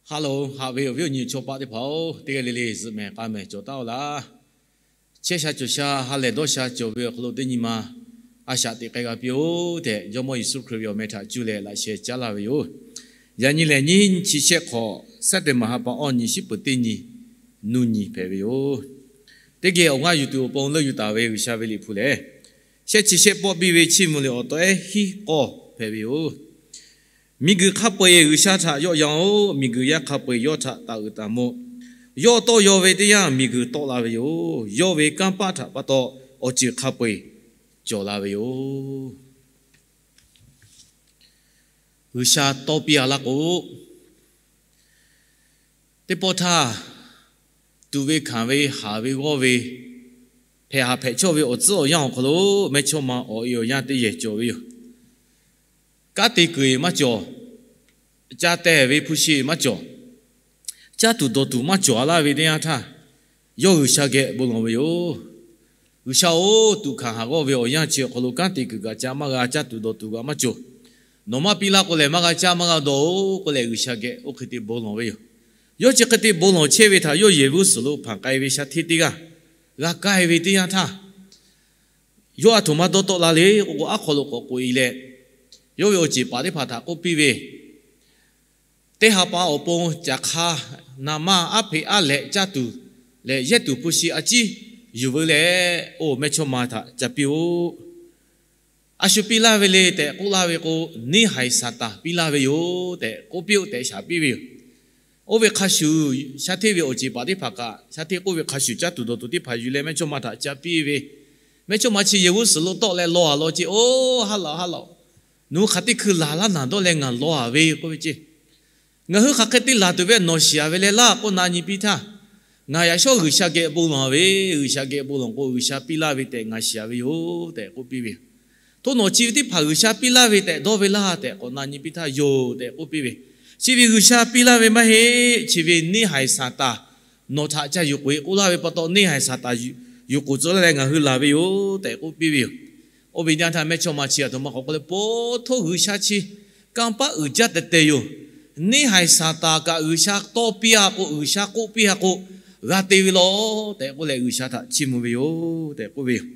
Hello, haꞈ ve awˬ viˉ awˬ nyi chaw paˆ teˇ hpaˍ-oˬ, teˇ g'aˇ le le zuhꞈ mehˍ k'a mehˍ cawˬ taˉ-oˬ laˇ. Chehˇ sha cawˬ sha ha lehˬ dawˇ sha cawˬ ve awˬ hk'aw lo teˇ nyi ma a shaꞈ teꞈ k'ai g'a piˇ-oˆ tehꞈ, Jawˇmawˇ Yeˍsuˆ Hkriꞈ ve awˬ meh htaꞈ cuˇ leh laꞈ sheh caˉ laˇ ve yoˬ. Yaꞈ nyi lehˬ, nyiˇ hinˉ nyiˇ chi shehˆ hk'awꞈ, September ha pa awˇ nyi, shiˉ peuˍ teˇ nyi, nuˇ nyi hpehꞈ ve yoˬ. Teˇ geh awˬ g'aˇ yuˬ tuˬ awˬ pon leuˆ yuˬ taˍ ve G'uiˬsha ve liꞈ hpu lehˬ, shehˆ chi shehˆ pawˆ biˇ ve Chiˇ mvuh liꞈ awˬ tawehˉ hiˉ k'awˇ hpehꞈ ve yoˬ. Miˬguiˬ hk'a peu-eˬ G'uiˬsha htaꞈ yawˆ yan-oˬ. Miˬguiˬ yaˇ hk'a peu-eˬ yawˇ htaꞈ taˍ uiˍ taˍ mvuh. Yawˇ tawˇ yaw ve teˇ yanˇ, miˬguiˬ tawˆ la ve yoˬ. Yawˇ ve kanˇ paˆ htaꞈ pa taw, awˬ ceuˬ hk'a peu-eˬ cawˬ la ve yoˬ. G'uiˬsha tawˇ piˇ-a laˇ k'o, teˇ pawˆ htaˇ, tuꞈ ve hkanˍ ve haˍ ve g'awˇ ve, hpehꞈ haꞈ hpehꞈ chawˇ ve awˬ tcuhˉ awˬ yanˇ awˬ hk'aw lo mehˇchawˇma awˬ e awˬ yanˇ teˇ yehˬ cawˬ ve yoˬ. Kanˉ te kuiˬ maˇ cawˬ. Caˇ tehˬ ve hpu shi maˇ cawˬ. Caˇ tuˬ dawˬ tuˬ maˇ cawˬ-a laˇ ve teˇ yanˇ htaˇ, yawˇ G'uiˬsha geh bon lawˬ ve yoˬ. G'uiˬsha-oˬ, tuꞈ hkanˍ haˍ g'awˇ ve awˬ yanˇ chi awˬ hk'aw lo kanˉ te kuiˬ kaꞈ ca maˇ g'a, caˇ tuˬ dawˬ tuˬ kaꞈ maˇ cawˬ. Nawˬ maˇ piˇ laˇ k'o lehˬ, maˇ g'a caˇ maˇ g'a dawˬ-oˬ k'oˆ leh, G'uiˬsha geh oˇ hk'e te bon lawˬ ve yoˬ. Yawˇ chi hk'e te bon lawˬ chehˇ ve htaꞈ yawˇ yehˬ g'uˇ suhˍ lo hpanˍ k'ai ve sha hteˇ teˇ g'aˇ g'a k'ai ve teˇ yanˇ htaˇ, yawˇ a htoꞈ ma dawˇ tawˆ la le k'o, aˉ hk'aw lo k'awꞈ k'oꞈ-e leh, yawˇ ve awˬ ceˬ paˍ teˇ hpaˍ htaꞈ k'oˆ piˇ ve, Teˇ ha pa awˬ pon caˬ hk'a, naˍ maˇ, aˉ hpeꞈ aˉ lehꞈ caˇ tuˬ leh yehˇ tuˬ hpu shi a ciˉ yuˬ veu leh, oˇ mehˇchawˇma htaꞈ ca piˇ-oˆ. A shu piˇ laˇ ve le tehꞈ k'oˆ laˇ ve k'o, neˇhaiˬ Saˍtanˍ piˇ laˇ ve yoˬ tehꞈ k'oˆ piˇ-oˆ tehꞈ shaˍ piˇ ve yoˬ. Oˇ ve hk'a shuˍ, sha hteˇ ve awˬ ceˬ paˍ teˇ hpaˍ kaꞈ, sha hteˇ k'oˆ ve hk'a shuˍ caˇ tuˬ dawˬ tuˬ teˇ hpaˍ yuˬ leh mehˇchawˇma htaꞈ ca piˇ ve, mehˇchawˇma chi yehˬ g'uˇ suhˍ lo tawˆ leh law-a law ceˇ, Oˇ, ha laꞈ-oꞈ, ha laꞈ-oꞈ, nawˬ hui hk'aˬ teˇ hkui laˬ laˇ naˬ dawˇ leh ngaˬ law-a ve k'oˆ ve ceˇ. Ngaˬ hui hk'aˬ hk'e te laˬ tuˬ ve nawˬ shiˍ-a ve leh laˇ k'oˆ na nyi piˇ htaˇ, ngaˬ yaꞈ shawˉ G'uiˬsha geh bon lawˬ ve, G'uiˬsha geh bon lawˬ k'o G'uiˬsha piˇ laˇ ve tehꞈ ngaˬ shiˍ-a ve yoˬ tehꞈ k'oˆ piˇ ve yoˬ. Hto nawˬ chi ve teˇ hpaˍ G'uiˬsha piˇ laˇ ve tehꞈ dawˇ ve laˇ tehꞈ k'awꞈ na nyi piˇ htaˇ, yoˬ tehꞈ k'oˆ piˇ ve. Chi ve G'uiˬsha piˇ laˇ ve maˇ heˆ. Chi ve neˇhaiˬ Saˍtanˍ nawˬ htaꞈ ca yuˬ k'oꞈ-e k'oˆ laˇ ve pa taw, neˇhaiˬ Saˍtanˍ yuˬ k'oꞈ tcuh laˇ leh ngaˬ hui laˬ ve yoˬ tehꞈ k'oˆ piˇ ve yoˬ. Oˇ ve nyi htaˇ mehˇchawˇma chi a htoꞈ ma k'awꞈ k'oˆ leh, Pawˇ htoˇ G'uiˬsha chi kanˇ paˆ uiˍ jaˇ tehˬ tehˬ yoˬ. Neˇhaiˬ Saˍtanˍ kaꞈ G'uiˬsha tawˇ piˇ-a k'o, G'uiˬsha k'oˆ piˇ-a k'o, g'a te ve law tehꞈ k'oˆ leh, G'uiˬsha htaꞈ chiˇ mvuh ve yoˬ tehꞈ k'oˆ ve yoˬ.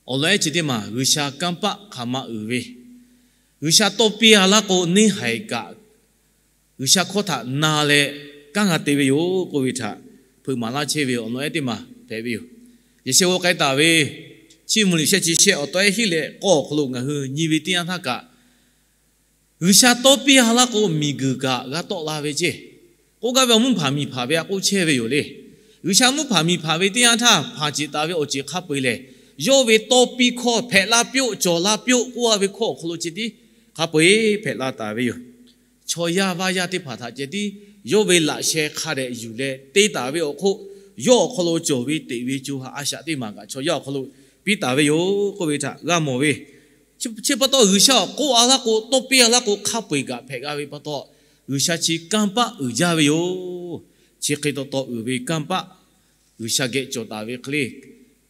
Awˬ lawn ehˉ chi teˇ maˬ G'uiˬsha kanˇ paˆ hk'aˬ ma uiˍ ve, G'uiˬsha tawˇ piˇ-a laˇ k'o, neˇhaiˬ kaꞈ G'uiˬsha hkawˇ htaꞈ na leh kanˉ g'a te ve yoˬ k'oˆ ve htaꞈ hpeuꞈ maˍ laˇ chehˇ ve awˬ lawn ehˉ teˇ maˬ hpehꞈ ve yoˬ. Yaꞈ sheh g'aw k'ai taˍ ve Chiˇ mvuh liꞈ shehˆ chi shehˆ awˬ tawehˉ hiˉ leh k'awˇ awˬ hk'aw lo ngaˬ hui nyi ve teˇ yanˇ htaˇ kaꞈ, G'uiˬsha tawˇ piˇ-a laˇ k'o, miˬguiˬ kaꞈ g'a tawˆ la ve ceˇ. K'oˆ gaˇ ve awˬ mvuhˇ hpanˍ miˬ hpanˍ ve a k'oˆ chehˇ ve yoˬ le. G'uiˬsha mvuhˇ hpanˍ miˬ hpanˍ ve teˇ yanˇ htaˇ, hpanˍ ceˬ taˍ ve awˬ ceuˬ hk'a peu-eˬ lehˬ, yawˇ ve tawˇ piˇ hkawˇ hpehꞈ la piˇ-oˆ, cawˬ la piˇ-oˆ k'oˆ-a ve hkawˇ awˬ hk'aw lo ceh tiˉ hk'a peu-eˬ hpehꞈ la taˍ ve yoˬ. Chaw yaˇ vaˇ yaˇ teˇ hpaˍ htaꞈ ceh tiˉ yawˇ ve laꞈ sheh hk'a dehꞈ yuˬ leh te taˍ ve awˬ hk'oˆ, yawˇ awˬ hk'aw lo cawˬ ve teꞈ ve co ha a shaꞈ teˇ maˬ kaꞈ chaw yaˇ awˬ hk'aw lo piˇ taˍ ve yoˬ k'oˆ ve htaꞈ g'a mawˬ ve. Chi pa taw G'uiˬsha awˬ k'oˆ-a laˇ k'o, tawˇ piˇ-a laˇ k'o, hk'a peu-eˬ kaꞈ hpehꞈ g'a ve pa taw, G'uiˬsha chi kanˇ paˆ uiˍ jaˇ ve yoˬ. Chi hk'e taw taw uiˍ ve kanˇ paˆ G'uiˬsha geh cawˬ taˍ ve hk'e le,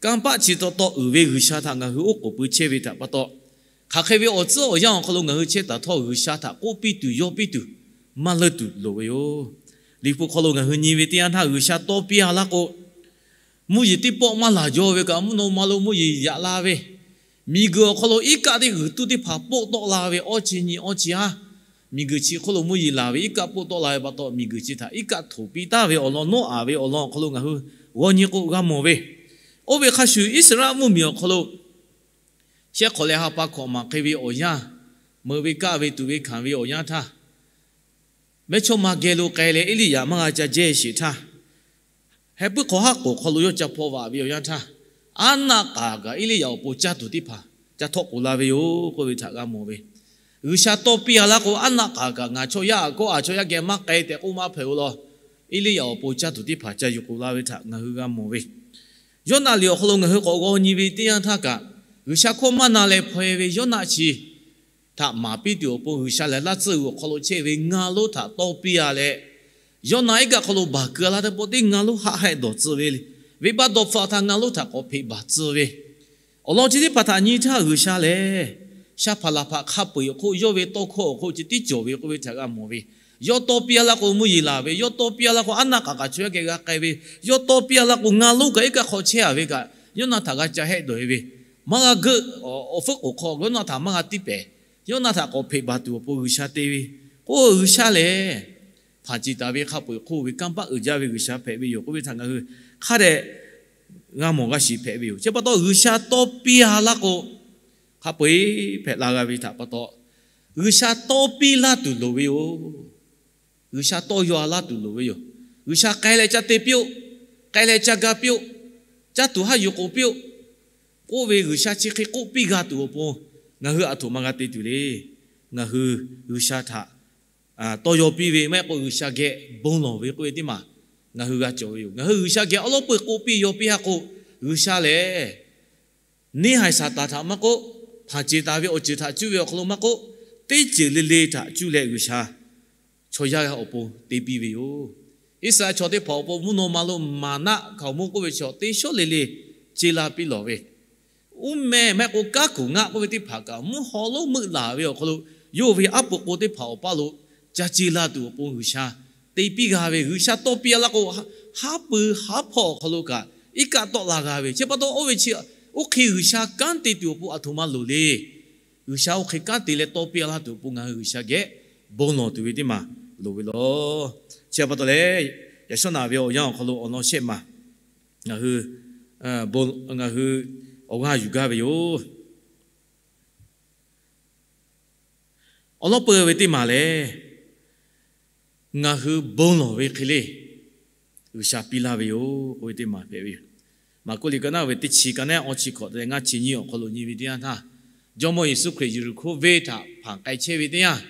kanˇ paˆ chi taw taw uiˍ ve G'uiˬsha htaꞈ ngaˬ hui oˉ k'oˍ pui chehˇ ve htaꞈ pa taw, hk'aˬ hk'e ve awˬ tcuhˉ awˬ yanˇ awˬ hk'aw lo ngaˬ hui chehˇ taˍ htawˇ, G'uiˬsha htaꞈ k'oˆ piˇ tuˬ yawˇ piˇ tuˬ maˇ leuˆ tuˬ loˍ ve yoˬ. Liꞈ hpu hk'aw lo ngaˬ hui nyi ve teˇ yanˇ htaˇ, G'uiˬsha tawˇ piˇ-a laˇ k'o, mvuhˇ yeˬ teˇ pawˆ maˇ laˬ jaw ve kaꞈ, mvuhˇ naw ma lo mvuhˇ yeˬ yaꞈ la ve, miˬguiˬ awˬ hk'aw lo iˉ kaˆ teˇ g'uiˬ tuˇ teˇ hpaˍ poˆ tawˆ la ve awˬ chi nyi awˬ chi haˉ, miˬguiˬ chi hk'oˆ lo mvuhˇ yeˬ laˬ ve iˉ kaˆ poˆ tawˆ la ve pa taw, miˬguiˬ chi htaꞈ iˉ kaˆ htoꞈ piˇ taˍ ve awˬ lawn, Noˉaꞈ ve awˬ lawn awˬ hk'aw lo ngaˬ hui g'aw nyi k'o g'a mawˬ ve. Oˇ ve hk'a shuˍ, Iˉsaˍreˍlaˆ mvuhˇmiˬ awˬ hk'aw lo shehˆ hk'awꞈ leh ha pa hkawꞈ maˍ hk'e ve awˬ yanˇ, meuꞈ ve kaˆ ve tuꞈ ve hkanˍ ve awˬ yanˇ htaˇ, mehˇchawˇma geh lo k'ai leh Eˇliˇyaꞈ maˇ g'a ca jehˇ sheˍ htaˇ, heh puiˉ hk'awꞈ haˉ k'oˍ hk'aw lo yawˇ ca hpaw vaꞈ ve awˬ yanˇ htaˇ, aˉ naˆ k'aˍ kaꞈ Eˇliˇyaꞈ awˬ pon caˇ tuˬ teˇ hpaˍ ca htawˆ k'oˍ la ve yoˬ k'oˆ ve htaꞈ g'a mawˬ ve. G'uiˬsha tawˇ piˇ-a laˇ k'o, aˉ naˆ k'aˍ kaꞈ ngaˬ chaw yaˇ aꞈ kawˆ a chaw yaˇ geh maˇ k'ai tehꞈ k'oˆ maˇ hpehꞈ-o law. Eˇliˇyaꞈ awˬ pon caˇ tuˬ teˇ hpaˍ ca yuˬ k'oˍ la ve htaꞈ ngaˬ hui g'a mawˬ ve. Yawˇnaˆ liꞈ awˬ hk'aw lo ngaˬ hui k'awꞈ g'aw nyi ve teˇ yanˇ htaˇ kaꞈ, G'uiˬsha hkawˇ maˇ na leh hpaw-e ve Yawˇnaˆ chi htaꞈ maˍ piˇ tuˬ awˬ pon G'uiˬsha lehˬ laˇ tcuhˇ g'uiˬ awˬ hk'aw lo chehˇ ve ngaˇ lonˉ htaꞈ tawˇ piˇ-a leh, Yawˇnaˆ iˉ kaˆ hk'aw lo baˬ keu-a laˇ teˇ pawˆ tiˉ ngaˇ lonˉ haˆ hehˆ dawˬ tcuh ve le. Venˇbaˆ dawˇ hpfuhˆ htaˇ ngaˇ lonˉ htaꞈ k'awꞈ hpeꞈ baˬ tcuh ve. Awˬ lawn chi teˇ hpaˍ htaꞈ nyi htaˇ G'uiˬsha lehˬ, shaˉ hpaˍ laˬ hpaꞈ hk'a peu-eˬ awˬ hk'oˆ yawˇ ve tawˇ hkawˇ awˬ hk'oˆ ceh tiˉ cawˬ ve k'oˆ ve htaꞈ g'a mawˬ ve. Yawˇ tawˇ piˇ-a laˇ k'o mvuhˇ yeˬ laˬ ve, yawˇ tawˇ piˇ-a laˇ k'o aˉ naˆ k'aꞈ k'aꞈ chaw yaˇ geh g'a k'ai ve, yawˇ tawˇ piˇ-a laˇ k'o ngaˇ lonˉ kaꞈ iˉ kaˆ hk'aw chehˇ-a ve kaꞈ, yawˇ naˆ htaꞈ g'a ca hehˆ dawˬ-e ve, maˇ g'a geuˆ, awˬ fuˉ k'oˍ hk'aw yawˇ naˆ htaꞈ maˇ g'a tiˇ pehˍ, yawˇ naˆ htaꞈ k'awꞈ hpeꞈ baˬ tuˬ awˬ pon G'uiˬsha te ve, k'o G'uiˬsha lehˬ hpanˍ ceˬ taˍ ve hk'a peu-eˬ hk'oˆ ve kanˇ paˆ uiˍ jaˇ ve G'uiˬsha hpehꞈ ve yoˬ k'oˆ ve htaꞈ ngaˬ hui hk'a dehꞈ g'a mawˬ g'a shiˍ hpehꞈ ve yoˬ. Chi pa taw G'uiˬsha tawˇ piˇ-a laˇ k'o, hk'a peu-eˬ hpehꞈ la g'a ve htaꞈ pa taw, G'uiˬsha tawˇ piˇ laˇ tuˬ loˍ ve yoˬ. G'uiˬsha tawˇ yaw-a laˇ tuˬ loˍ ve yoˬ. G'uiˬsha k'ai leh ca te piˇ-oˆ, k'ai leh ca ga piˇ-oˆ, caˇ tuˬ haˉ yuˬ k'oˍ piˇ-oˆ k'oˆ ve G'uiˬsha chi hk'e k'oˆ piˇ g'a tuˬ awˬ pon, ngaˬ hui aˬ htoꞈ ma g'a te tuˬ le. Ngaˬ hui G'uiˬsha htaꞈ tawˇ yaw piˇ ve maˇ heˆ k'o G'uiˬsha geh bon lawˬ ve k'oˆ ve teˇ maˬ ngaˬ hui g'a cawˬ ve yoˬ. Ngaˬ hui G'uiˬsha geh awˉ lawˉ peuˇ k'oˆ piˇ yaw piˇ-a k'o, G'uiˬsha lehˬ neˇhaiˬ Saˍtanˍ htaꞈ maˇ k'oˆ, hpanˍ ceˬ taˍ ve awˬ ceuˬ htaꞈ cuˇ ve awˬ hk'aw lo maˇ k'oˆ, teˇ ceuˬ le le htaꞈ cuˇ leh G'uiˬsha chaw yaˇ awˬ pon te piˇ ve yoˬ. Iˉsaˍreˍlaˆ chaw teˇ hpaˍ awˬ pon mvuhˇ naw ma lo maˍnaˆ hkaoˍmonˇ k'oˆ ve chaw teˇ shawˉ le le ce la piˇ lawˬ ve, uˉ meh maˇ heˆ k'o kanˉ kuiˬ ngaˆ k'oˆ ve teˇ hpaˍ kaꞈ mvuhˇ haw lonˉ meuˆ laˬ ve awˬ hk'aw lo, yawˇ ve aˉ pu k'o teˇ hpaˍ awˬ paˇ lo ca ce la tuˬ awˬ pon G'uiˬsha te piˇ g'a ve, G'uiˬsha tawˇ piˇ-a laˇ k'o, haˉ pui haˉ hpawˇ awˬ hk'aw lo kaꞈ iˉ kaˆ tawˆ la g'a ve, chi pa taw oˇ ve chi, oˇ hk'e G'uiˬsha kanˉ te tuˬ awˬ pon aˬ htoꞈ ma loˍ le. G'uiˬsha oˇ hk'e kanˉ te leh tawˇ piˇ-a laˇ tuˬ awˬ pon ngaˬ hui G'uiˬsha geh bon lawˬ tuˬ ve teˇ maˬ loˍ ve laˬ. Chi pa taw leh, yaꞈ shawˉ naꞈ ve awˬ yanˇ awˬ hk'aw lo awˬ lawn shehˆ maˬ ngaˬ hui, ngaˬ hui awˬ g'aˇ yuˬ gaˇ ve yoˬ. Awˬ lawn peuˬ ve teˇ maˬ lehˬ, ngaˬ hui bon lawˬ ve hk'e le G'uiˬsha piˇ laˇ ve yoˬ k'oˆ ve teˇ maˬ hpehꞈ ve yoˬ. Maˍkuˆ liꞈ ka naˆ ve teˇ chi ka naˆ awˇ chi hkawꞈ te leh ngaˇ chi nyiˇ awˬ hk'aw lo nyi ve teˇ yanˇ htaˇ, Jawˇmawˇ Yeˍsuˆ Hkriꞈ Yeˍriˆhkoˇ venˇ htaꞈ hpanˍ k'ai chehˇ ve teˇ yanˇ,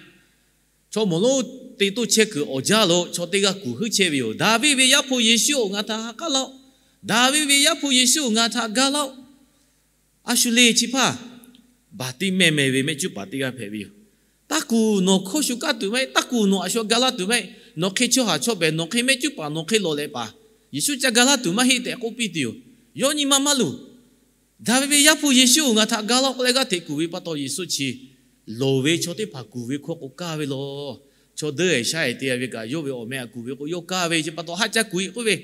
chaw mawˬ lonˉ te toˇ chehˇ kuiˬ awˬ jaˇ lo chaw teˇ g'aˇ kuˬ heuˆ chehˇ ve yoˬ. Daˍviˆ ve Yaˇ hpu Yeˍsuˆ-oˬ, ngaˬ htaꞈ ha k'aˉ laˇ-oˆ. Daˍviˆ ve Yaˇ hpu Yeˍsuˆ-oˬ, ngaˬ htaꞈ ga laˇ-oˆ. A shu le chi hpaˇ Baˍtiˆmehˇ meh ve mehˆ cuˉ paˍ teˇ g'aˇ hpehꞈ ve yoˬ. Taˇ kuˬ, nawˬ hkawˇ shu kaˇ tuˬ maˇ heˆ. Taˇ kuˬ, nawˬ aꞈ shu ga laˇ tuˬ maˇ heˆ. Nawˬ hk'e chaw haˍ chaw behˍ, nawˬ hk'e mehˆ cuˉ paˍ, nawˬ hk'e lawˬ lehˍ paˍ, Yeˍsuˆ ca ga laˇ tuˬ maˇ heˆ tehꞈ k'oˆ piˇ tuˬ yoˬ. Yawˇ nyi ma maˇ luˬ. Daˍviˆ ve Yaˇ hpu Yeˍsuˆ-oˬ, ngaˬ htaꞈ ga laˇ-oˆ k'oˆ leh g'aˇ hteꞈ kuˬ ve pa taw, Yeˍsuˆ chi loˍ ve chaw teˇ hpaˍ kuˬ ve hkawˇ k'o kaˇ ve laˬ. Chaw deuˇ-ehˍ shaˉ-ehˍ te-a ve kaꞈ, yawˇ ve awˬ meh aꞈ kuˬ ve k'o yawˇ kaˇ ve. Chi pa taw ha ca kuˬ-e k'oˆ ve,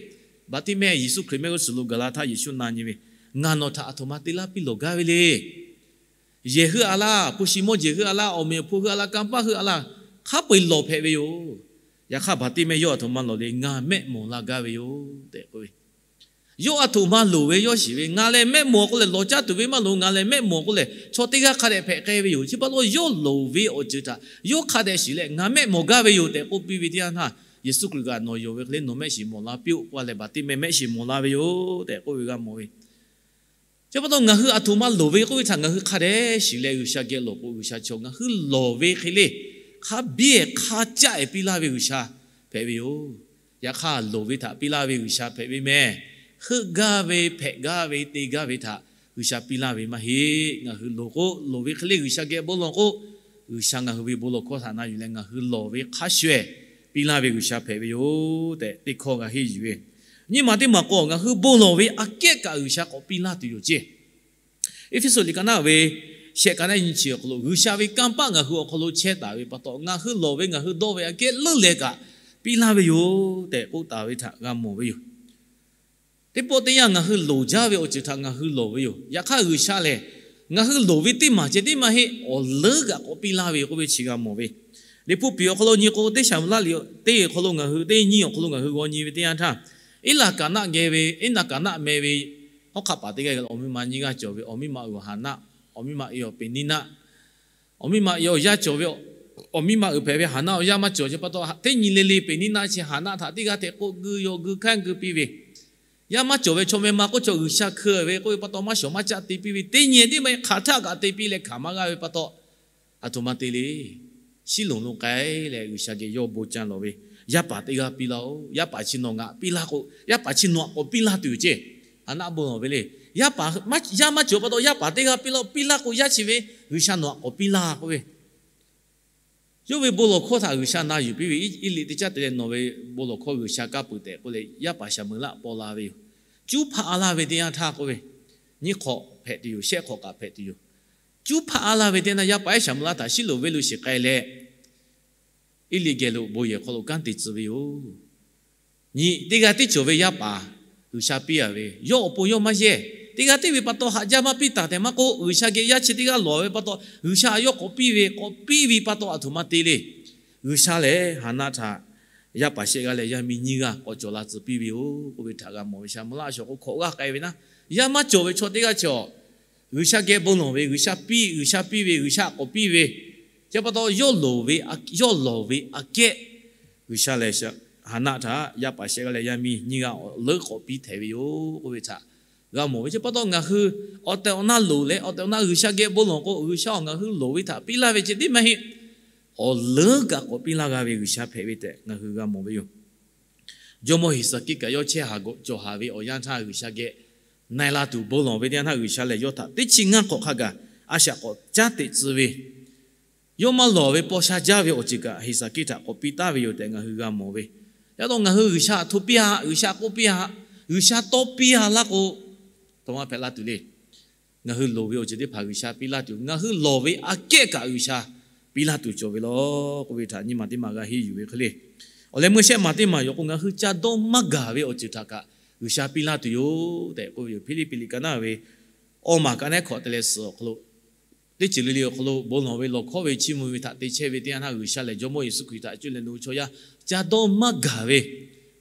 Baˍtiˆmehˇ Yeˍsuˆ Hkriꞈ mehˆ g'uˇ suhˍ lo gaˬ la htaˇ Yeˍsuˆ na nyi ve, Ngaˬ nawˬ htaꞈ aˬ htoꞈ ma te laˇ piˇ lawˬ gaˇ ve le. Yehˬ heuˆ-a laˇ, hpu shi mawˇ jeˬ heuˆ-a laˇ, awˬ meꞈ awˬ hponˇ heuˆ-a laˇ, kanˇ paˆ heuˆ-a laˇ, hk'a peu-eˬ lawˬ hpehꞈ ve yoˬ. Yaꞈ hk'aˇ Baˍtiˆmehˇ yawˇ aˬ htoꞈ ma lawˬ le, Ngaˬ mehˆ mawˬ la gaˇ ve yoˬ tehꞈ k'oˆ ve, yawˇ aˬ htoꞈ ma loˍ ve yawˇ shiˍ ve, Ngaˬ lehˬ mehˆ mawˬ k'oˆ lehˬ lawˬ caˇ tuˬ ve maˇ loˍ. Ngaˬ lehˬ mehˆ mawˬ k'oˆ lehˬ chaw teˇ g'aˇ hk'a dehꞈ hpehꞈ k'ai ve yoˬ. Chi pa taw yawˇ loˍ ve awˬ ceuˬ htaꞈ yawˇ hk'a dehꞈ shiˍ leh, Ngaˬ mehˆ mawˬ gaˇ ve yoˬ tehꞈ k'oˆ piˇ ve teˇ yanˇ htaˇ, Yeˍsuˆ Hkriꞈ kaꞈ, Nawˬ yonˍ ve hk'e le nawˬ mehˆ shiˍ mawˬ la piˇ-oˆ k'oˆ leh Baˍtiˆmehˇ mehˆ shiˍ mawˬ la ve yoˬ tehꞈ k'oˆ ve g'a mawˬ ve. Chi pa taw ngaˬ hui aˬ htoꞈ ma loˍ ve k'oˆ ve htaꞈ ngaˬ hui hk'a dehꞈ shiˍ leh G'uiˬsha geh lawˬ k'o, G'uiˬsha chaw ngaˬ hui lawˬ ve hk'e le hk'a biˇ-ehˍ hk'a caˆ-ehˍ piˇ laˇ ve G'uiˬsha hpehꞈ ve yoˬ. Yaꞈ hk'aˇ loˍ ve htaꞈ piˇ laˇ ve G'uiˬsha hpehꞈ ve mehˬ. Heuˆ gaˇ ve, hpehꞈ gaˇ ve, te gaˇ ve htaꞈ G'uiˬsha piˇ laˇ ve maˇ heˆ. Ngaˬ hui loˍ k'o, loˍ ve hk'e le G'uiˬsha geh bon lawˬ k'o, G'uiˬsha ngaˬ hui ve bon lawˬ hkawˇ htaꞈ na yuˬ leh ngaˬ hui lawˬ ve hk'a shuˍ-ehˍ piˇ laˇ ve G'uiˬsha hpehꞈ ve yoˬ tehꞈ teˇ hkawˇ g'a henˇ yuˬ ve. Nyiˇ maˬ teˇ maˬ k'o, ngaˬ hui bon lawˬ ve aꞈ kehˉ kaꞈ G'uiˬsha k'awꞈ piˇ laˇ tuˬ yoˬ ceˇ. Eˇfeˇsuꞈ liꞈ ka naˆ ve shehˆ ka naˆ nyiˇ chi awˬ hk'aw lo G'uiˬsha ve kanˇ paˆ ngaˬ hui awˬ hk'aw lo chehˇ taˍ ve pa taw, ngaˬ hui lawˬ ve ngaˬ hui dawˇ ve aꞈ kehˉ leuˉ leh kaꞈ piˇ laˇ ve yoˬ tehꞈ k'oˆ taˍ ve htaꞈ g'a mawˬ ve yoˬ. Teˇ pawˆ teˇ yanˇ ngaˬ hui loˍ jaˇ ve awˬ ceuˬ htaꞈ ngaˬ hui lawˬ ve yoˬ. Yaꞈ hk'aˇ G'uiˬsha lehˬ, ngaˬ hui lawˬ ve teˇ maˬ ceh tiˉ maˇ heˆ, awˬ leuˉ kaꞈ k'awꞈ piˇ laˇ ve k'oˆ ve chi g'a mawˬ ve. Liꞈ hpu piˍ awˬ hk'aw lo nyi k'o, teˇ Saˍmo laˇ liꞈ teˇ awˬ hk'aw lo ngaˬ hui, teˇ nyiˇ awˬ hk'aw lo ngaˬ hui g'aw nyi ve teˇ yanˇ htaˇ, Eˇlaˍkaˍnaˆ geh ve, Eˇnaˍkaˍnaˆ meh ve hawˉ hk'aˆ paˍ teˇ g'aˇ geh lo awˬ miˇ ma nyiˇ g'aˇ cawˬ ve, awˬ miˇ ma uiˍ Haˍnaˆ, awˬ miˇ ma uiˍ awˬ Peˍniˇnaˆ, awˬ miˇ ma uiˍ awˬ yaˇ cawˬ ve, awˬ miˇ ma uiˍ hpehꞈ ve Haˍnaˆ awˬ yaˇ maˇ cawˬ. Chi pa taw teˇ nyi le le Peˍniˇnaˆ chi Haˍnaˆ htaꞈ teˇ g'aˇ hteꞈ k'oˆ gui yaw gui hkanˇ gui piˇ ve, yaˇ maˇ cawˬ ve chaw meh ma k'oˆ chaw G'uiˬsha hkeu ve k'oˆ ve pa taw maˇ shawˍ maˇ caˆ te piˇ ve, teˇ nyi teˇ maˇ hk'aˬ htaˆ kaꞈ te piˇ leh hkanˍ maˇ g'a ve pa taw, aˬ htoꞈ ma te le. Shiˉlonˍ lo k'ai leh G'uiˬsha geh yawˇ bon ca lawˬ ve, Yaˇ paˍ teˇ g'aˇ piˇ laˇ-oˆ. Yaˇ paˍ chi nawˬ ngaˬ piˇ laˇ k'o, yaˇ paˍ chi nawˬ aꞈ k'awꞈ piˇ laˇ tuˬ yoˬ ceˇ. Haˍnaˆ bon lawˬ ve le. Yaˇ paˍ, yaˇ maˇ cawˬ pa taw yaˇ paˍ teˇ g'aˇ piˇ laˇ-oˆ. Piˇ laˇ k'o yaˇ chi ve G'uiˬsha nawˬ aꞈ k'awꞈ piˇ laˇ k'oˆ ve, yawˇ ve bon lawˬ hkawˇ htaꞈ G'uiˬsha na yuˬ piˇ ve, Eˇliˆ teˇ caˉ te leh nawˬ ve bon lawˬ hkawˇ G'uiˬsha kaˇ peuˬ tehꞈ k'oˆ leh, yaˇ paˍ Saˍmoeˍlaˆ paw la ve yoˬ. Cuˉ hpaˆ-a laˇ ve teˇ yanˇ htaˇ k'oˆ ve, nyiˇ hk'awꞈ hpehꞈ tuˬ yoˬ, shehˆ hk'awꞈ kaꞈ hpehꞈ tuˬ yoˬ. Cuˉ hpaˆ-a laˇ ve teˇ yanˇ htaˇ yaˇ paˍ ehˉ Saˍmoeˍlaˆ htaꞈ Shiˉlonˍ venˇ lo shiˍ k'ai leh, Eˇliˆ geh lo bon yehˬ hk'aw lo kanˉ te tcuh ve yoˬ. Nyi teˇ g'aˇ tiˉ cawˬ ve yaˇ paˍ G'uiˬsha piˇ a ve, yawˇ awˬ pon yawˇ maˇ yehˇ. Teˇ g'aˇ tiˉ ve pa taw haꞈ jaˇ maˇ piˇ taˍ tehꞈ maˇ k'oˆ, G'uiˬsha geh yaˇ chi teˇ g'aˇ lawˬ ve pa taw G'uiˬsha yawˇ k'awꞈ piˇ ve, k'awꞈ piˇ ve pa taw aˬ htoꞈ ma te le. G'uiˬsha lehˬ Haˍnaˆ htaꞈ yaˇ paˍ shehˆ g'aˇ leh yaˇ miˇ nyiˇ g'aˇ k'awꞈ cawˬ la tcuh piˇ ve yoˬ k'oˆ ve htaꞈ g'a mawˬ ve. Sha mvuh laˇ a shaˍ k'o hkawꞈ g'aˇ k'ai ve naˉ, yaˇ maˇ cawˬ ve chaw teˇ g'aˇ chi awˬ, G'uiˬsha geh bon lawˬ ve, G'uiˬsha piˇ, G'uiˬsha piˇ ve, G'uiˬsha k'awꞈ piˇ ve, chi pa taw yawˇ lawˬ ve, yawˇ lawˬ ve aꞈ kehˉ G'uiˬsha lehˬ Haˍnaˆ htaꞈ yaˇ paˍ shehˆ g'aˇ leh yaˇ miˇ nyiˇ g'aˇ awˬ leuˉ k'awꞈ piˇ htehꞈ ve yoˬ k'oˆ ve htaꞈ g'a mawˬ ve. Chi pa taw ngaˬ hui awˬ tehˬ awˬ na loˍ leh awˬ tehˬ awˬ na G'uiˬsha geh bon lawˬ k'o, G'uiˬsha awˬ ngaˬ hui loˍ ve htaꞈ piˇ laˇ ve ceh tiˉ maˇ heˆ. Awˬ leuˉ kaꞈ k'awꞈ piˇ laˇ g'a ve G'uiˬsha hpehꞈ ve tehꞈ ngaˬ hui g'a mawˬ ve yoˬ. Jawˇmawˇ Heˍsaˍkiˆ kaꞈ yawˇ chehˇ haˍ gawꞈ cawˬ haˍ ve awˬ yanˇ htaˇ G'uiˬsha geh na e la tuˬ bon lawˬ ve teˇ yanˇ htaˇ, G'uiˬsha lehˬ yawˇ htaꞈ teˇ chi ngaˇ hk'awꞈ hk'a gaˬ a shaꞈ k'awꞈ caˉ teꞈ tcuh ve, yawˇ maˇ lawˬ ve paw sha jaˇ ve awˬ ceuˬ kaꞈ Heˍsaˍkiˆ htaꞈ k'awꞈ piˇ taˍ ve yoˬ tehꞈ ngaˬ hui g'a mawˬ ve. Yaꞈ taw ngaˬ hui G'uiˬsha htaꞈ hto piˇ a, G'uiˬsha k'oˆ piˇ a, G'uiˬsha tawˇ piˇ a laˇ k'o, htoꞈ ma hpehꞈ la tuˬ le. Ngaˬ hui loˍ ve awˬ ceuˬ teˇ hpaˍ G'uiˬsha piˇ laˇ tuˬ, ngaˬ hui lawˬ ve aꞈ kehˉ kaꞈ G'uiˬsha piˇ laˇ tuˬ cawˬ ve law k'oˆ ve htaꞈ nyi ma teˇ ma g'a henˇ yuˬ ve hk'e le. Awˬ leh meuˇ shehˆ ma teˇ ma yoˬ k'o, ngaˬ hui ca dawˇ maˇ gaˬ ve awˬ ceuˬ htaꞈ kaꞈ G'uiˬsha piˇ laˇ tuˬ yoˬ tehꞈ k'oˆ ve yoˬ. Hpiˇliˇpiˆ liꞈ ka naˉ ve awˇ maˬ ka nehˉ hkawꞈ te leh suhˍ awˬ hk'aw lo teˇ ceuˬ le le awˬ hk'aw lo bon lawˬ ve lawˬ hkawˉ ve chiˇ mvuh ve htaꞈ te chehˇ ve teˇ yanˇ htaˇ, G'uiˬsha lehˬ Jawˇmawˇ Yeˍsuˆ Hkriꞈ htaꞈ cuˇ leh nawˬ hui chaw yaˇ ca dawˇ maˇ gaˬ ve,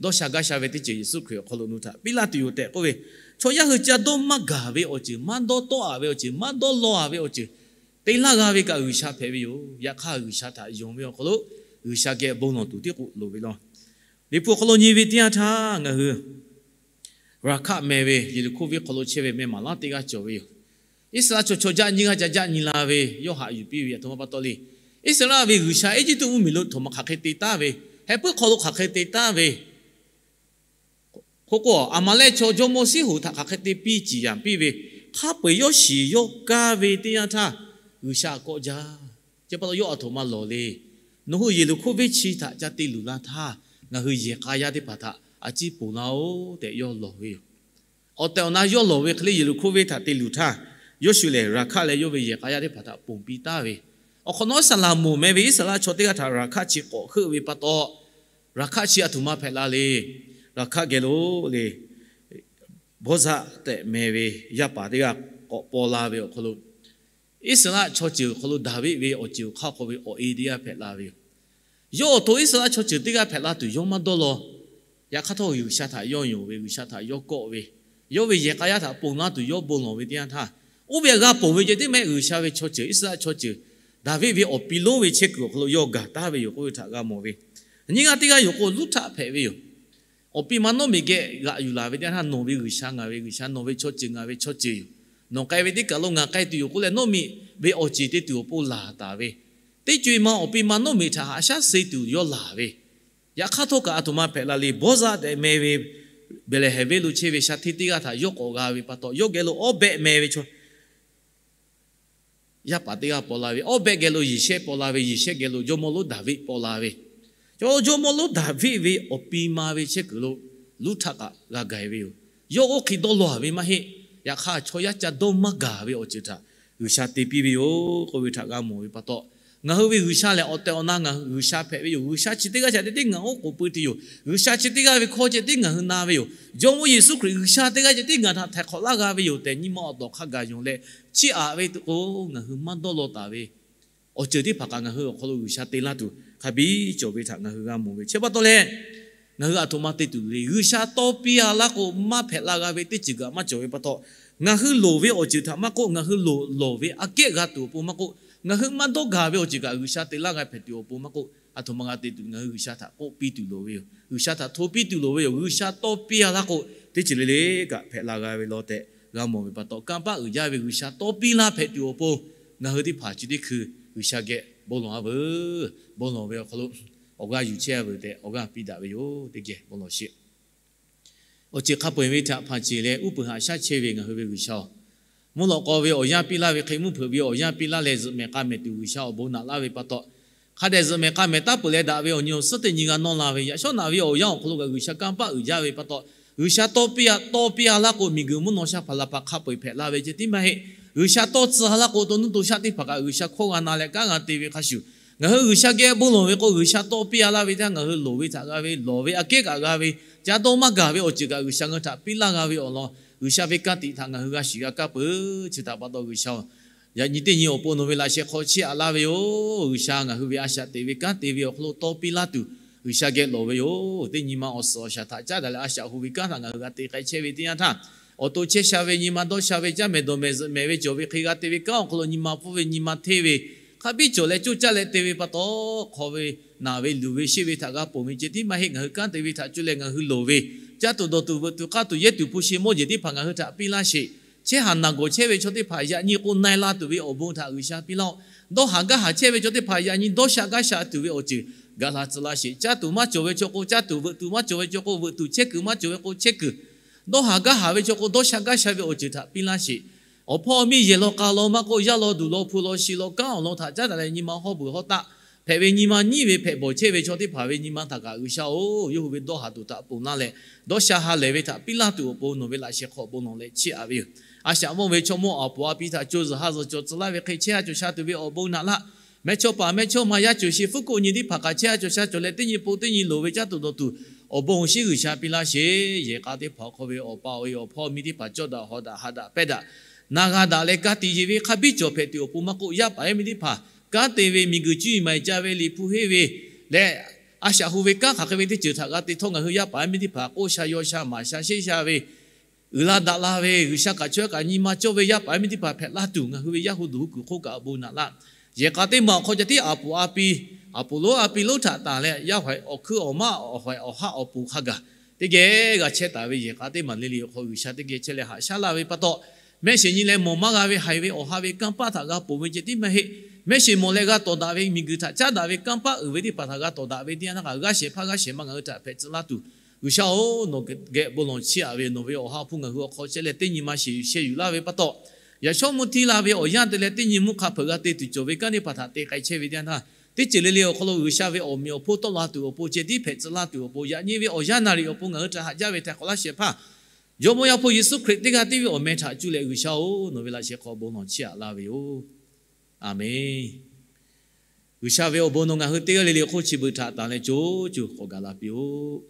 dawˇ sha gaˇ sha ve teˇ ceuˬ Yeˍsuˆ Hkriꞈ awˬ hk'aw lo nawˬ hui htaꞈ piˇ laˇ tuˬ yoˬ tehꞈ k'oˆ ve. Chaw yaˇ hui ca dawˇ maˇ gaˬ ve awˬ ceuˬ, maˇ dawˇ tawˆ a ve awˬ ceuˬ, maˇ dawˇ law a ve awˬ ceuˬ te laˇ g'a ve kaꞈ G'uiˬsha hpehꞈ ve yoˬ. Yaꞈ hk'aˇ G'uiˬsha htaꞈ yonˍ ve awˬ hk'aw lo G'uiˬsha geh bon lawˬ tuˬ tiˉ k'o loˍ ve law. Liꞈ hpu awˬ hk'aw lo nyi ve teˇ yanˇ htaˇ ngaˬ hui Raˍhkaˆ meh ve Yeˍriˆhkoˇ venˇ hk'aw lo chehˇ ve meh maˍ laˉ teˇ g'aˇ cawˬ ve yoˬ. Iˉsaˍreˍlaˆ chaw chaw jaˆ nyiˇ g'aˇ ca jaˆ nyi la ve yawˇ haꞈ yuˬ piˇ ve aˬ htoꞈ ma pa taw le. Iˉsaˍreˍlaˆ ve G'uiˬsha Eˇjiˇtuꞈ mvuhˇmiˬ lo htoꞈ ma hk'aˬ hk'e te taˉ ve, heh puiˉ hk'aw lo hk'aˬ hk'e te taˉ ve, k'oˆ k'o, Aˍmaˍlehˆ chaw jawˇmawˇ Siˉhoꞈ htaꞈ hk'aˬ hk'e te piˇ ciˍ yanˍ piˇ ve, hk'a peu-eˬ yawˇ shiˍ yawˇ kaˇ ve teˇ yanˇ htaˇ, G'uiˬsha kawˆ jaˇ. Chi pa taw yawˇ aˬ htoꞈ ma lawˬ le. Nawˬ hui Yeˍriˆhkoˇ venˇ chi htaꞈ ca te luˬ la htaˇ, ngaˬ hui yehˬ k'a yaˇ teˇ hpaˍ htaꞈ a ciˉ ponˬ laˇ-oˆ tehꞈ yawˇ lawˬ ve yoˬ. Awˬ tehˬ awˬ na yawˇ lawˬ ve hk'e le Yeˍriˆhkoˇ venˇ htaꞈ te luˬ htaˇ, Yoˇshuˆ lehˬ Raˍhkaˆ leh yawˇ ve yehˬ k'a yaˇ teˇ hpaˍ htaꞈ ponˬ piˇ taˍ ve, awˬ hk'awꞈ nawˉ Saˍlaˍmonˍ meh ve Iˉsaˍreˍlaˆ chaw teˇ g'aˇ htaꞈ Raˍhkaˆ chi k'awꞈ heuˆ ve pa taw, Raˍhkaˆ chi aˬ htoꞈ ma hpehꞈ la le. Raˍhkaˆ geh lo le Bawˇzaˆ tehꞈ meh ve yaˇ paˍ teˇ g'aˇ k'awꞈ paw la ve awˬ hk'aw lo, Iˉsaˍreˍlaˆ chaw ceuˬ awˬ hk'aw lo Daˍviˆ ve awˬ ceuˬ awˬ hk'aˇ hk'aw ve awˬ e teˇ g'aˇ hpehꞈ la ve yoˬ. Yawˇ awˬ to Iˉsaˍreˍlaˆ chaw ceuˬ teˇ g'aˇ hpehꞈ la tuˬ yawˇ maˇ dawˇ law. Yaꞈ hk'aˇ htawˇ G'uiˬsha htaꞈ yawˇ yonˍ ve, G'uiˬsha htaꞈ yawˇ kawˆ ve, yawˇ ve yehˬ k'a yaˇ htaꞈ ponˬ laˇ tuˬ yawˇ bon lawˬ ve teˇ yanˇ htaˇ, oˇ ve g'a ponˬ ve ceh tiˉ mehˆ G'uiˬsha ve chaw ceuˬ, Iˉsaˍreˍlaˆ chaw ceuˬ, Daˍviˆ ve awˬ pi lonˉ ve chehˇ kuiˬ awˬ hk'aw lo yawˇ gaˬ taˍ ve yoˬ k'oˆ ve htaꞈ g'a mawˬ ve. Nyiˇ g'aˇ teˇ g'aˇ yoˬ k'o, Luˉhtaˆ hpehꞈ ve yoˬ. Awˬ pi ma nawˇ miˬ geh g'aꞈ yuˬ laˬ ve teˇ yanˇ htaˇ, nawˬ ve G'uiˬsha ngaˬ ve G'uiˬsha, nawˬ ve chaw ceuˬ ngaˬ ve chaw ceuˬ yoˬ. Nawˬ k'ai ve teˇ kaˬ lo ngaˬ k'ai tuˬ yoˬ k'oˆ leh, nawˇ miˬ ve awˬ ceˬ te tuˬ awˬ pon laˬ taˍ ve, teˇ co e ma awˬ pi ma nawˇ miˬ htaꞈ haꞈ shaˉ suh tuˬ yawˇ laˬ ve, yaꞈ hk'aˇ htawˇ kaꞈ aˬ htoꞈ ma hpehꞈ la le. Bawˇzaˆ tehꞈ meh ve Behˍlehˍhehnˍ venˇ lo chehˇ ve sha hteˇ teˇ g'aˇ htaꞈ yawˇ k'awꞈ g'a ve pa taw, yawˇ geh lo Awˇbehˆ meh ve chaw yaˇ paˍ teˇ g'aˇ paw la ve, Awˇbehˆ geh lo Yeˍsehˆ paw la ve, Yeˍsehˆ geh lo jawˇmawˇ lonˉ Daˍviˆ paw la ve, chaw jawˇmawˇ lonˉ Daˍviˆ ve awˬ pi ma ve chehˇ kuiˬ lo Luˉhtaˆ kaꞈ g'a gaˬ ve yoˬ. Yawˇ oˇ hk'e dawˇ law ve maˇ heˆ. Yaꞈ hk'aˇ chaw yaˇ ca dawˇ maˇ gaˬ ve awˬ ceuˬ htaꞈ G'uiˬsha te piˇ ve yoˬ k'oˆ ve htaꞈ g'a mawˬ ve pa taw, ngaˬ hui ve G'uiˬsha lehˬ awˬ tehˬ awˬ na ngaˬ hui G'uiˬsha hpehꞈ ve yoˬ. G'uiˬsha chi teˇ g'aˇ ca teˇ tiˉ ngaˬ oˉ k'oˍ pui tuˬ yoˬ. G'uiˬsha chi teˇ g'aˇ ve hkawˇ ceh tiˉ ngaˬ hui na ve yoˬ. Jawˇmawˇ Yeˍsuˆ Hkriꞈ G'uiˬsha teˇ g'aˇ ceh tiˉ ngaˬ htaꞈ htaiˍ hk'awꞈ laˇ g'a ve yoˬ tehꞈ nyi ma awˬ tawˍ hk'a gaˬ yonˍ leh, chiˇ aꞈ ve k'o, ngaˬ hui maˇ dawˇ law taˍ ve awˬ ceuˬ teˇ hpaˍ kaꞈ ngaˬ hui awˬ hk'aw lo G'uiˬsha te laˇ tuˬ hk'a biˇ cawˬ ve htaꞈ ngaˬ hui g'a mawˬ ve. Chi pa taw leh, ngaˬ hui aˬ htoꞈ ma te tuˬ le. G'uiˬsha tawˇ piˇ a laˇ k'o, maˇ hpehꞈ la g'a ve teˇ ceuˬ kaꞈ maˇ cawˬ ve pa taw, ngaˬ hui loˍ ve awˬ ceuˬ htaꞈ maˇ k'oˆ, ngaˬ hui loˍ lawˬ ve aꞈ kehˉ g'a tuˬ awˬ pon maˇ k'oˆ, ngaˬ hui maˇ dawˇ gaˬ ve awˬ ceuˬ kaꞈ G'uiˬsha te laˇ g'a hpehꞈ tuˬ awˬ pon maˇ k'oˆ, aˬ htoꞈ ma g'a te tuˬ, ngaˬ hui G'uiˬsha htaꞈ k'oˆ piˇ tuˬ loˍ ve yoˬ. G'uiˬsha htaꞈ hto piˇ tuˬ loˍ ve yoˬ. G'uiˬsha tawˇ piˇ a laˇ k'o, teˇ ceuˬ le le kaꞈ hpehꞈ la g'a ve law tehꞈ g'a mawˬ ve pa taw, kanˇ paˆ uiˍ jaˇ ve G'uiˬsha tawˇ piˇ laˇ hpehꞈ tuˬ awˬ pon, ngaˬ hui teˇ hpaˍ chi teˇ hkui G'uiˬsha geh bon lawˬ a veuˬ. Bon lawˬ ve awˬ hk'aw lo awˬ g'aˇ yuˬ chehˇ a veuˬ tehꞈ awˬ g'aˇ piˇ daꞈ ve yoˬ. Teˇ geh bon lawˬ sheˍ. Awˬ ceuˬ hk'a peu-eˬ ve htaꞈ hpanˍ ceˬ leh uˉ peunˍ haꞈ shaˉ chehˇ ve ngaˬ hui ve G'uiˬsha-oˬ, mvuhˇ lawꞈ k'aw ve awˬ yanˇ piˇ laˇ ve hk'e, mvuhˇ hpeuꞈ ve awˬ yanˇ piˇ laˇ leh zuhꞈ mehˍ k'a mehˍ tuˬ G'uiˬsha awˬ bon naꞈ laˇ ve pa taw, hk'a dehꞈ zuhꞈ mehˍ k'a mehˍ taˉ peuˬ leh daꞈ ve awˬ nyi awˬ suhˉ teˇ nyi g'a nawˇ la ve, yaꞈ shawˉ naꞈ ve awˬ yanˇ awˬ hk'aw lo kaꞈ G'uiˬsha kanˇ paˆ uiˍ jaˇ ve pa taw, G'uiˬsha tawˇ piˇ a, tawˇ piˇ a laˇ k'o, miˬguiˬ mvuhˇ naw sha hpaˍ laˬ hpaˍ hk'a peu-eˬ hpehꞈ la ve ceh tiˉ maˇ heˆ. G'uiˬsha tawˇ tcuh a laˇ k'o, to nuˇ to shaˆ teˇ hpaˍ kaꞈ G'uiˬsha hkawˇ g'a na leh kanˉ g'a te ve hk'a shuˍ, Ngaˬ hui G'uiˬsha geh bon lawˬ ve k'o, G'uiˬsha tawˇ piˇ a laˇ ve teˇ yanˇ, ngaˬ hui loˍ ve htaꞈ g'a ve, lawˬ ve aꞈ kehˉ kaꞈ g'a ve, ca dawˇ maˇ gaˬ ve awˬ ceuˬ kaꞈ G'uiˬsha ngaˬ hui htaꞈ piˇ laˇ g'a ve awˬ lawn, G'uiˬsha ve kanˉ tiꞈ htaꞈ ngaˬ hui g'a shiˍ g'a kaˇ peuˬ. Chi htaꞈ pa taw G'uiˬsha-oˬ, yaꞈ nyi teˇ nyi awˬ pon nawˬ ve laꞈ sheh hk'aw chiˇ aꞈ laˇ ve yoˬ. G'uiˬsha ngaˬ hui ve a shaꞈ teꞈ ve kanˉ te ve awˬ hk'aw lo tawˇ piˇ laˇ tuˬ, G'uiˬsha geh lawˬ ve yoˬ. Teˇ nyi ma awˬ suhˍ awˬ shaˍ htaꞈ caˉ daꞈ leh a shaꞈ hu ve kanˉ htaꞈ ngaˬ hui g'a te k'ai chehˇ ve teˇ yanˇ htaˇ, awˬ to chehˇ sha ve nyi ma dawˇ sha ve, caˇ mehˍ dawˬ mehˍ zuhꞈ mehˍ ve cawˬ ve hk'e g'a te ve kanˉ awˬ hk'aw lo nyi ma pfuhˇ ve, nyi ma hteˇ ve, hk'a biˇ cawˬ leh coˇ caˇ leh te ve pa taw, hk'aw ve, naˬ ve, luˬ ve, sheˆ ve htaꞈ g'a ponˬ ve ceh tiˉ maˇ heˆ. Ngaˬ hui kanˉ te ve htaꞈ cuˇ leh ngaˬ hui loˍ ve, caˇ tuˬ dawˬ tuˬ veuꞈ tuˬ k'aˇ tuˬ yehˇ tuˬ hpu shi mawˇ jeˬ teˇ hpaˍ ngaˬ hui htaꞈ piˇ laˇ sheˍ. Chehˇ haˍ naˬ gawˬ chehˇ ve chaw teˇ hpaˍ yaꞈ nyi k'o na e la tuˬ ve awˬ bon htaꞈ G'uiˬsha piˇ laˇ-oˆ. Dawˇ haˍ gaˇ haˍ chehˇ ve chaw teˇ hpaˍ yaꞈ nyi dawˇ sha gaˇ sha tuˬ ve awˬ ceuˬ gaˬ la tcuh laˇ sheˍ. Caˇ tuˬ maˇ cawˬ ve chaw k'o caˇ tuˬ, veuꞈ tuˬ maˇ cawˬ ve chaw k'o veuꞈ tuˬ, chehˇ kuiˬ maˇ cawˬ ve k'o chehˇ kuiˬ, dawˇ haˍ gaˇ haˍ ve chaw k'o dawˇ sha gaˇ sha ve awˬ ceuˬ htaꞈ piˇ laˇ sheˍ. Awˬ hpawˇ miˇ yehˬ law k'a law maˇ k'oˆ, yaˇ law duˬ law hpu law shi law kanˉ awˬ lawn htaꞈ caˉ daꞈ leh nyi ma hawˇ beuˬ hawˉ taˆ hpehꞈ ve nyi ma nyiˉ ve hpehꞈ bawˬ chehˇ ve chaw teˇ hpaˍ ve nyi ma htaꞈ kaꞈ G'uiˬsha-oˬ, yawˇ hui ve dawˇ haˍ tuˬ htaꞈ ponˬ laˇ leh, dawˇ sha ha lehˬ ve htaꞈ piˇ laˇ tuˬ awˬ pon nawˬ ve laꞈ sheh hk'aw bon lawˬ leh chiˇ aꞈ ve yoˬ. A shaꞈ mawˇ ve chaw mawˇ awˬ puˍ a pi htaꞈ co zuhˬ ha zuhˬ cawˬ tcuh laˇ ve hk'e chehˇ a cawˬ sha tuˬ ve awˬ bon naꞈ laˇ. Mehˇchawˇ paˍ mehˇchawˇma yaˇ ceuˬ shi fuˉ k'oˆ nyi teˇ hpaˍ kaꞈ chehˇ a cawˬ sha cawˬ leh teˇ nyi po teˇ nyi loˍ ve caˇ tuˬ dawˬ tuˬ awˬ bon awˬ shinˉ G'uiˬsha piˇ laˇ sheˍ. Yehˬ k'a teˇ hpaˍ awˬ hk'aw ve awˬ pa awˬ e awˬ hpawˇ miˇ teˇ hpaˍ cawˇ daꞈ hawˍ daꞈ haꞈ daꞈ pehnˇ daꞈ, na g'a daꞈ leh ka tiꞈ yeˬ ve hk'a biˇ cawˬ hpehꞈ tuˬ awˬ pon maˇ k'oˆ, yaˇ paˍ yaˇ miˇ teˇ hpaˍ kanˉ te ve miˬguiˬ cuˇ yiˍ maˍ yiˍ ca ve liꞈ hpu henˇ ve leh, a shaꞈ hu ve kanˉ hk'aˬ hk'e ve teˇ ceuˬ htaꞈ g'a te htawˇ ngaˬ hui yaˇ paˍ yaˇ miˇ teˇ hpaˍ k'oˆ sha yaw sha maˍ sha sheˆ sha ve, uiˍ la daꞈ la ve, G'uiˬsha kaꞈ chaweh kaꞈ nyi ma cawˇ ve yaˇ paˍ yaˇ miˇ teˇ hpaˍ hpehꞈ laˇ tuˬ ngaˬ hui ve yaˇ hu duˬ hu kuiˬ hk'oˆ kaꞈ awˬ bon naꞈ laˇ. Yehˬ k'a teˇ maˬ awˬ hk'aw ca tiˉ a puˍ a pi, a puˍ lonˉ a pi lonˉ htaꞈ tanˬ leh yaˇ hawehꞈ awˬ hkuiˉ awˬ maˇ awˬ hawehꞈ awˬ haˆ awˬ poˬ hk'a gaˬ teˇ geh g'a chehˇ taˍ ve yehˬ k'a teˇ maˬ le le awˬ hk'aw G'uiˬsha teˇ geh chehˇ leh haꞈ shaˉ laˇ ve pa taw, mehˆ shiˍ nyi leh mawˬ maˇ g'a ve haiˬ ve awˬ ha ve kanˇ paˆ htaꞈ g'a ponˬ ve ceh tiˉ maˇ heˆ. Mehˆ shiˍ mawˬ leh g'a tawˍ daꞈ ve miˬguiˬ htaꞈ caˉ daꞈ ve kanˇ paˆ uiˍ ve teˇ hpaˍ htaꞈ g'a tawˍ daꞈ ve teˇ yanˇ htaˇ kaꞈ g'aˇ shehˍ hpaˇ g'aˇ shehˍ ma ngaˬ hui htaꞈ hpehꞈ tcuh laˇ tuˬ, G'uiˬsha-oˬ, nawˬ geh bon lawˬ chiˇ aꞈ ve yoˬ. Nawˬ ve awˬ ha hpu ngaˬ hui awˬ hk'aw chehˇ leh teˇ nyi ma shiˍ yuˬ sheh yuˬ laˇ ve pa taw, yaꞈ shawˉ mvuhˇ htiˇ la ve awˬ yanˇ te leh teˇ nyi mvuhˇ hk'a hpeuꞈ g'a te tuˬ cawˬ ve kanˉ teˇ hpaˍ htaꞈ te k'ai chehˇ ve teˇ yanˇ htaˇ, teˇ ceuˬ le le awˬ hk'aw lo G'uiˬsha ve awˬ meꞈ awˬ hponˇ tawˆ la tuˬ awˬ pon ceh tiˉ hpehꞈ tcuh laˇ tuˬ awˬ pon, yaꞈ nyi ve awˬ yanˇ naˍ riˍ awˬ pon ngaˬ hui htaꞈ haꞈ jaˇ ve htaꞈ k'awꞈ laˇ shehˍ hpaˇ Jawˇmawˇ Yaˇ hpu Yeˍsuˆ Hkriꞈ teˇ g'aˇ tiˉ ve awˬ meh htaꞈ cuˇ leh G'uiˬsha-oˬ, nawˬ ve laꞈ sheh hk'aw bon lawˬ chiˇ aꞈ laˇ ve yoˬ. Aˬmenˍ. G'uiˬsha ve awˬ bon nawˬ ngaˬ hui teˇ g'aˇ le le hk'oˆ chi beuꞈ htaꞈ tanˬ leh co co k'awꞈ gaˬ la piˇ-oˆ.